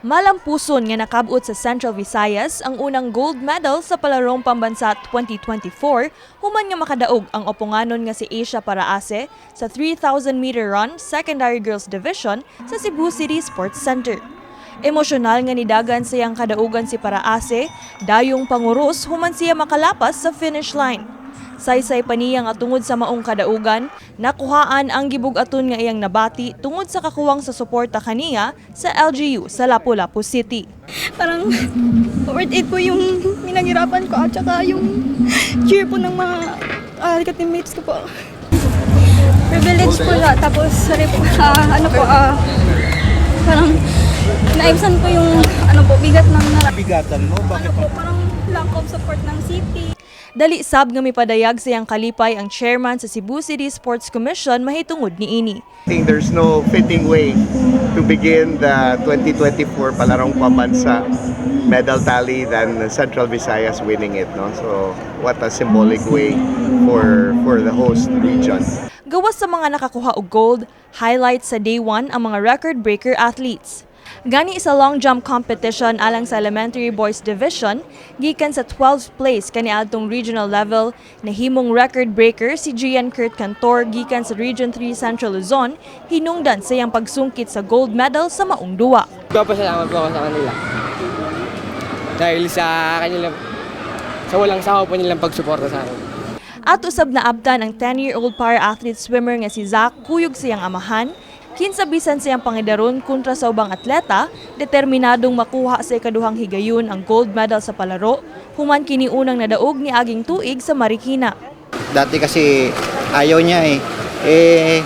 Malampuson nga nakabot sa Central Visayas ang unang gold medal sa Palarong Pambansa 2024 human nga makadaog ang oponganon nga si Asia Paraase sa 3,000 meter run secondary girls division sa Cebu City Sports Center. Emosyonal nga nidagan sa iyang kadaugan si Paraase, dayong panguros human siya makalapas sa finish line. Saysay pa niya nga tungod sa maong kadaugan, nakuhaan ang gibug-aton nga iyang nabati tungod sa kakuwang sa suporta kaniya sa LGU sa Lapu-Lapu City. Parang worth it po yung pinaghirapan ko at saka yung cheer po ng mga ka-teammates ko po. Privilege po siya. Tapos, sorry po, ano po, parang naibsan ko yung ano po, bigat ng Bigatan mo? Bakit? Ano po, parang lack of support ng city. Dali sab nga mipadayag sa iyang kalipay ang chairman sa Cebu City Sports Commission mahitungod niini. I think there's no fitting way to begin the 2024 Palarong Pambansa medal tally than Central Visayas winning it. No? So what a symbolic way for the host region. Gawas sa mga nakakuha og gold, highlights sa day 1 ang mga record breaker athletes. Gani sa long jump competition alang sa elementary boys division, gikan sa 12th place kaniadtong regional level, nahimong record breaker si Gian Kurt Cantor gikan sa Region 3 Central Luzon, hinungdan sa iyang pagsungkit sa gold medal sa maong duwa. Nagpapasalamat po ako sa kanila. Dahil sa kanila, sa walang sawa po nilang pagsuporta sa akin. At usab naabtan ang 10-year-old para-athlete swimmer nga si Zach kuyog sa iyang amahan, kinsa bisan sa iyang pangidaron kontra sa ubang atleta, determinadong makuha sa ikaduhang higayon ang gold medal sa palaro, human kini unang nadaog niaging tuig sa Marikina. Dati kasi ayaw niya eh. Eh,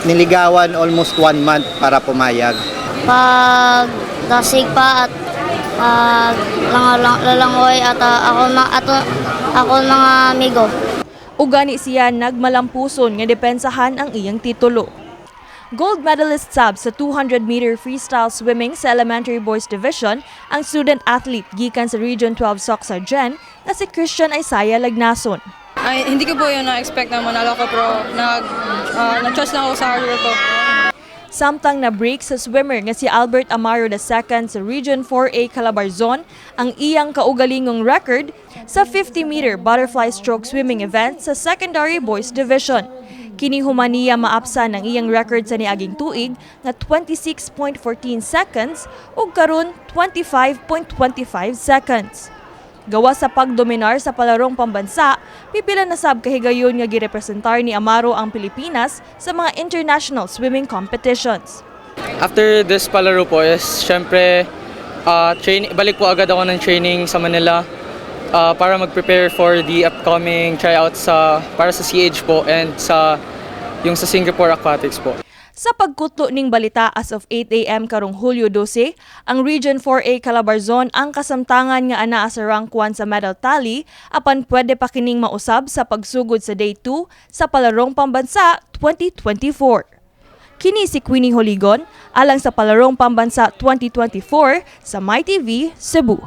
niligawan almost one month para pumayag. Pag dasig pa at pag lalangoy at ako ma ato ako mga amigo. Ug gani siya nagmalampuson nga depensahan ang iyang titulo. Gold medalist sab sa 200-meter freestyle swimming sa elementary boys division ang student athlete gikan sa Region 12 Soccsksargen na si Christian Isaiah Lagnason. Ay, hindi ko po yun na-expect na manalo ko, pero nag-trust lang ako sa hard work ko. Samtang na break sa swimmer nga si Albert Amaro II sa Region 4A Calabarzon ang iyang kaugalingong record sa 50-meter butterfly stroke swimming event sa secondary boys division. Kini human niya maapsan ang iyang record sa niaging tuig nga 26.14 seconds ug karon 25.25 seconds. Gawas sa pagdominar sa Palarong Pambansa, pipila na sab kahigayon nga girepresentar ni Amaro ang Pilipinas sa mga international swimming competitions. After this palaro po is syempre balik po agad ako ng training sa Manila para mag-prepare for the upcoming tryouts para sa CH po and sa yung sa Singapore Aquatics po. Sa pagkutlo ning balita as of 8 a.m. karong Hulyo 12, ang Region 4A Calabarzon ang kasamtangan nga anaa sa rank 1 sa medal tally apan pwede pa kining mausab sa pagsugod sa day 2 sa Palarong Pambansa 2024. Kini si Queenie Holigon alang sa Palarong Pambansa 2024 sa MyTV Cebu.